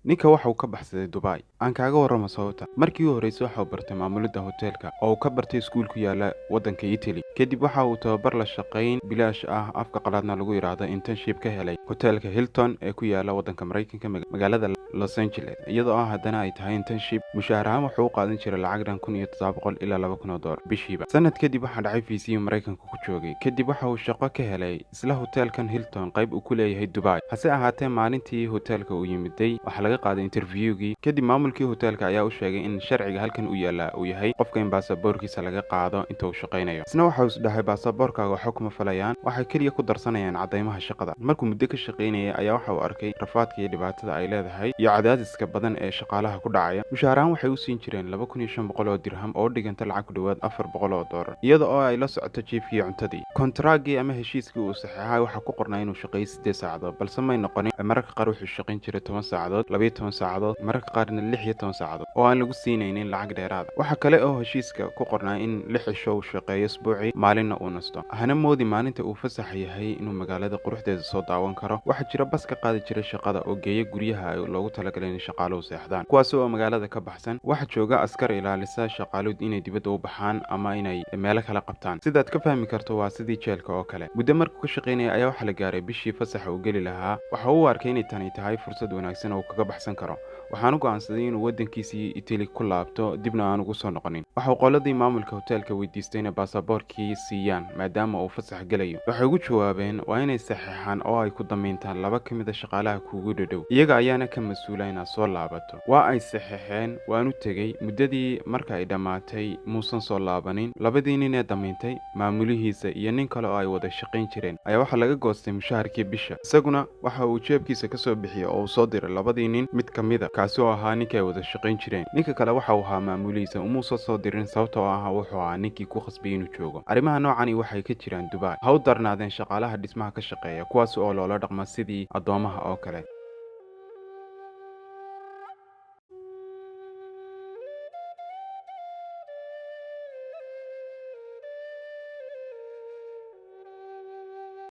Ninka waxa uu ka baxsaday Dubai. Aan kaaga warramo sababta. Markii u horreysay waxa uu bartay maamulidda hoteelka oo uu ka bartay iskuul ku yaala waddanka Italy. Kadib waxa uu tababar la shaqayn bilaash ah, afka qalaadna lagu yidhaahdo internship, ka helay hoteelka Hilton ee ku yaala waddanka Maraykanka, magaalada Los Angeles. Iyadoo ah haddana ay tahay internship, mushaahar ahaan wuxuu u qaadan jiray lacag dhan 1700 ilaa 2000 doolar bishiiba. Sanad kadib waxaa dhacay fiisihii Maraykanka ku joogay. Kadib waxa uu shaqo ka helay isla hoteelkan Hilton qayb uu ku leeyahay Dubai. Hase ahaatee, maalintii hoteelka uu yimiday waxaa laga qaaday interviewgii. Kadib maamulkii hoteelka ayaa u sheegay in sharciga halkan u yaala uu yahay qofka in baasaboorkiisa laga qaado inta uu shaqaynayo. Isna waxa uu isdhahay baasaboorkaaga waxba kuma falayaan, waxay keliya ku darsanayaan caddaymaha shaqada. Markuu muddo ka shaqaynayay ayaa waxa uu arkay rafaadka iyo dhibaatada ay leedahay iyo cadaadiska badan ee shaqaalaha ku dhacaya. Mushaarahaan waxay u siin jireen 2500 oo dirham oo dhiganta lacag ku dhowaad 400 oo doolar, iyada oo ay la socoto jiifkii, cuntadii. Kontaraaggii ama heshiiskii uu saxeexay waxaa ku qornaa inuu shaqeeyo 8 saacadood, balse may noqonin. Mararka qaar wuxuu shaqayn jiray 10 saacadood, 12 saacadood, mararka qaarna 16 saacadood oo aan lagu siinaynin lacag dheeraada. Waxaa kale oo heshiiska ku qornaa in 6 cisho uu shaqeeyo isbuucii, maalinna uu nasto. Hana moodi maalinta uu fasax yahay inuu magaalada quruxdeeda soo daawan karo. Waxaa jira bas ka qaadi jiray shaqada oo geeya guryaha loogu talagalay in shaqaaluhu seexdaan, kuwaas oo magaalada ka baxsan. Waxaa jooga askar ilaalisa shaqaaluhu inay dibadda u baxaan ama inay meelo kala qabtaan. Sidaad ka fahmi karto, waa sidii jeelka oo kale. Muddo markuu ka shaqaynaya ayaa waxaa la gaaray bishii fasaxa uu geli lahaa. Waxa uu arkay inay tani tahay fursad wanaagsan oo uu kaga baxsan karo, waxaanu go'aansaday inuu waddankiisii Italy ku laabto, dibna aan ugu soo noqonin. Waxa uu qoladii maamulka hoteelka weydiistay inay baasaboorkii siiyaan maadaama uu fasax gelayo. Waxay ugu jawaabeen waa inay saxeexaan oo ay ku damiintaan laba ka mid a shaqaalaha kuugu dhadhow, iyaga ayaana ka mas-uula inaad soo laabato. Waa ay saxeexeen, waanu tegey. Muddadii marka ay dhammaatay muusan soo laabanin. Labadii nin ee damiintay, maamulihiisa iyo nin kale oo ay wada shaqayn jireen, ayaa waxaa laga goostay mushaharkii bisha. Isaguna waxa uu jeebkiisa kasoo bixiyey oo uu soo diray labadii nin mid ka mida, kaasi oo ahaa ninkii ay wada shaqayn jireen. Ninka kale waxa uu ahaa maamulihiisa, umuusan soo dirin sababtoo ah wuxuu ahaa ninkii ku khasbay inuu joogo. Arrimaha noocani waxay ka jiraan Dubai. Ha u darnaadeen shaqaalaha dhismaha ka shaqeeya, kuwaas oo loola dhaqma sidii addoomaha oo kale.